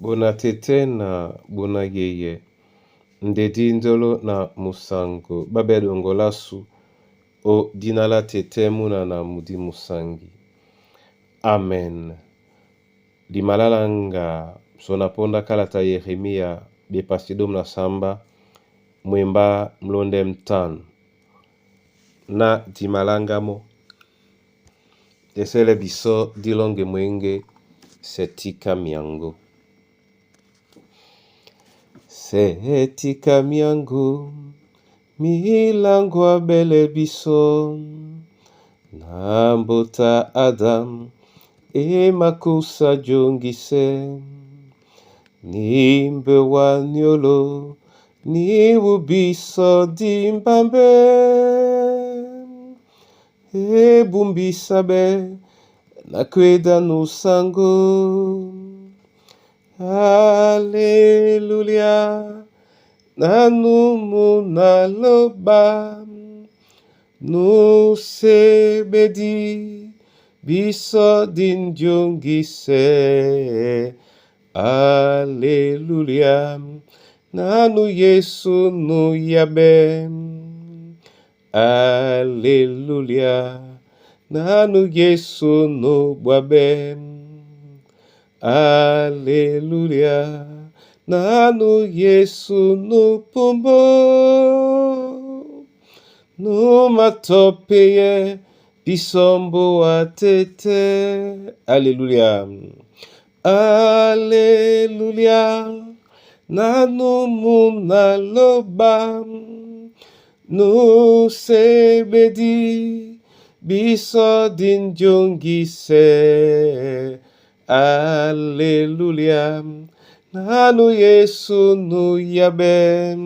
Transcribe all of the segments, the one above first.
Bona tete na bona yeye ndedi ndolo na musango babe dongolasu o dina la tete muna na mudi musangi. Amen. Limalalanga sona ponda kalata Yeremia bepasi domu na samba mwemba mlonde mtano na dimalangamo esele biso dilonge mwenge setika miango. Setika miango milango abele biso na mbota Adam emakusa jongise nimbe wa nyolo niwu biso dimbambe ebumbisabe nakweda nusango. Aleluya nanu naloba nusebedi biso dinjongise. Aleluya nanu Yesu nuyabe. Aleluya nanu Yesu nubwabe. Aleluya nanu Yesu nupumbo numatopeye bisombo atete. Aleluya. Aleluya nanu munaloba nusebedi biso dinjongise. Aleluya nanu Yesu nuyabe.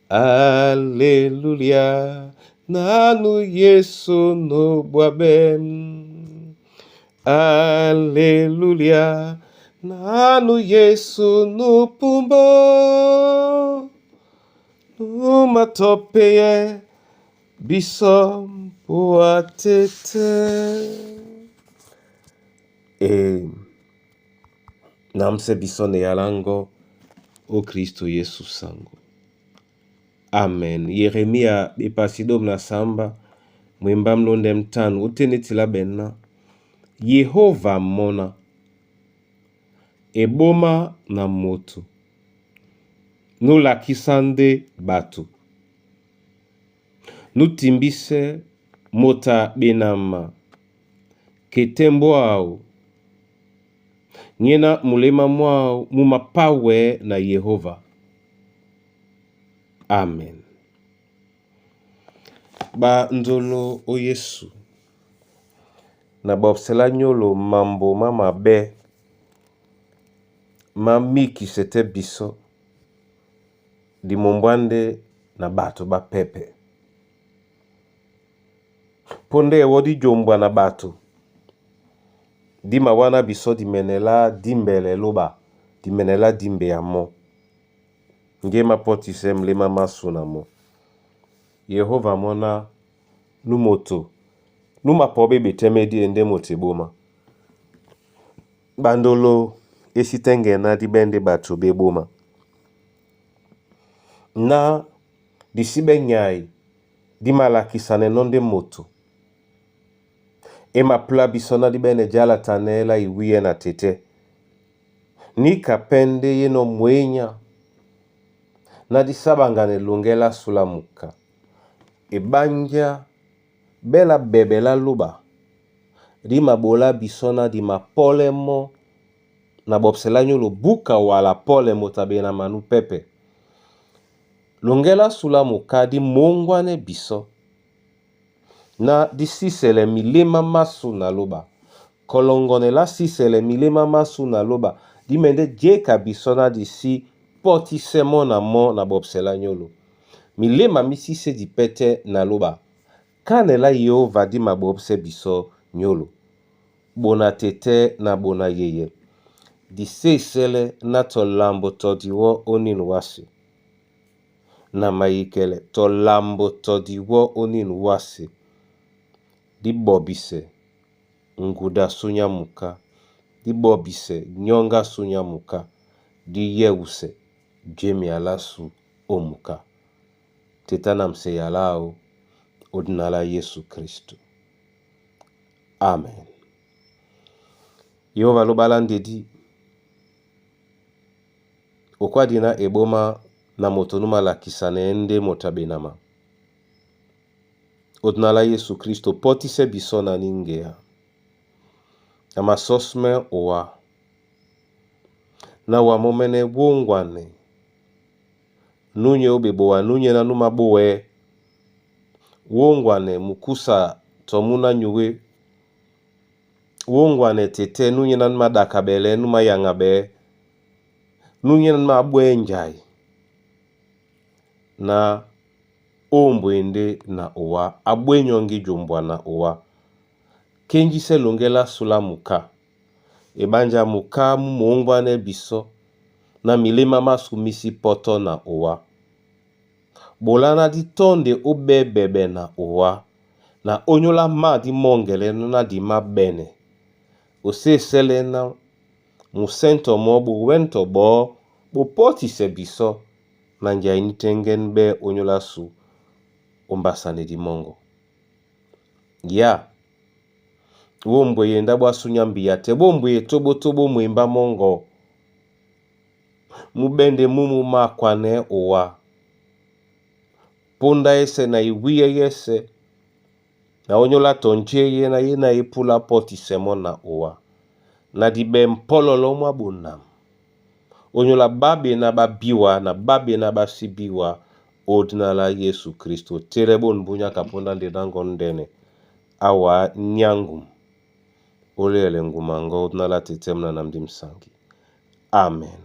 Aleluya nanu Yesu nubwabe. Aleluya nanu Yesu nupumbo numatopeye biso mpo atete. E namse biso ne yalango o Kristo Yesu sango. Amen. Yeremia bepasi domu na samba mwemba mlonde mtano utenetila bena Yehova mona eboma na moto nolakisa nde bato nutimbise mota benama ketembwao nyena mulema mwao mumapawe na Yehova. Amen. Ba ndolo o Yesu na bobsela nyolo mambo ma mabe ma mikisete biso dimombwande na bato bapepe mpo nde ewo dijombwa na bato dima wana biso dimenela dimbele loba dimenela dimbe ya mo nge mapotise mlema masu na mo Yehova mona nu moto nu mapobe betemedi ende moto eboma bandolo esitengena dibende bato beboma na disibe nyai dimalakisa neno nde moto emapula biso na dibene jalatanela iwiye na tete nika pende yeno mwenya na disabangana elongela sulamuka ebanja bela bebela luba dimabola biso na dimapolemo na bobsela nyolo buka wala pole moto na manu pepe longela sulamuka dimongwane biso na disisele milema masu na loba kolongonela sisele milema masu na loba dimende jeka biso na disi potisemo na mo na bobsela nyolo milema misise dipete na loba kanela Yehova dimabobse biso nyolo bona tete na bona yeye disesele na tolambo todiwo oninu wasi na mayikele tolambo todiwo oninu wasi dibobise nguda sunyamuka Di bɔbisɛ nyɔ́ŋgá sú nyá muká, di yɛ́husɛ jemea lá sú ó muká. Teta na mseya láō ó dina lá Yesu Kristo. Amen. Yehova lobala ndedi okwadi na eboma na moto nu malakisa na ye nde moto abenama. Odina la Yesu Kristo potise biso na ningea. Na masosme owa. Na wa momene wongwane. Nunye obebowa nunye na numa bowe. Wongwane mukusa tomuna nyuwe. Wongwane tete nunye na numa dakabele numa yangabe. Nunye na numa abwenjai. Na ombwende na owa abwenyongi jumbwa na owa. Kenjise longela sula muka. Ebanja muka mu mongwane biso na milema masu misi poto na owa. Bolana di tonde obebebe na owa. Na onyola ma di mongele na di mabene. Osesele na musento mo buwento bo bopotise biso na njai nitengen be onyola su ombasane di mongo. Ya wombwe yenda bwasunya mbiya te bombwe tobotobo mwemba mongo. Mubende mumu makwane owa. Ponda ese na iwiye yese na onyola tonje ye na ye na epula potisemo na owa. Na dibe mpololo mwa bonam. Onyola babe na babiwa na babe na basibiwa odina la Yesu Kristo. Tere bon bunya kaponda nde ndene. Awa nyangum. Olele ngumango odina la tetemna na mdi msangi. Amen.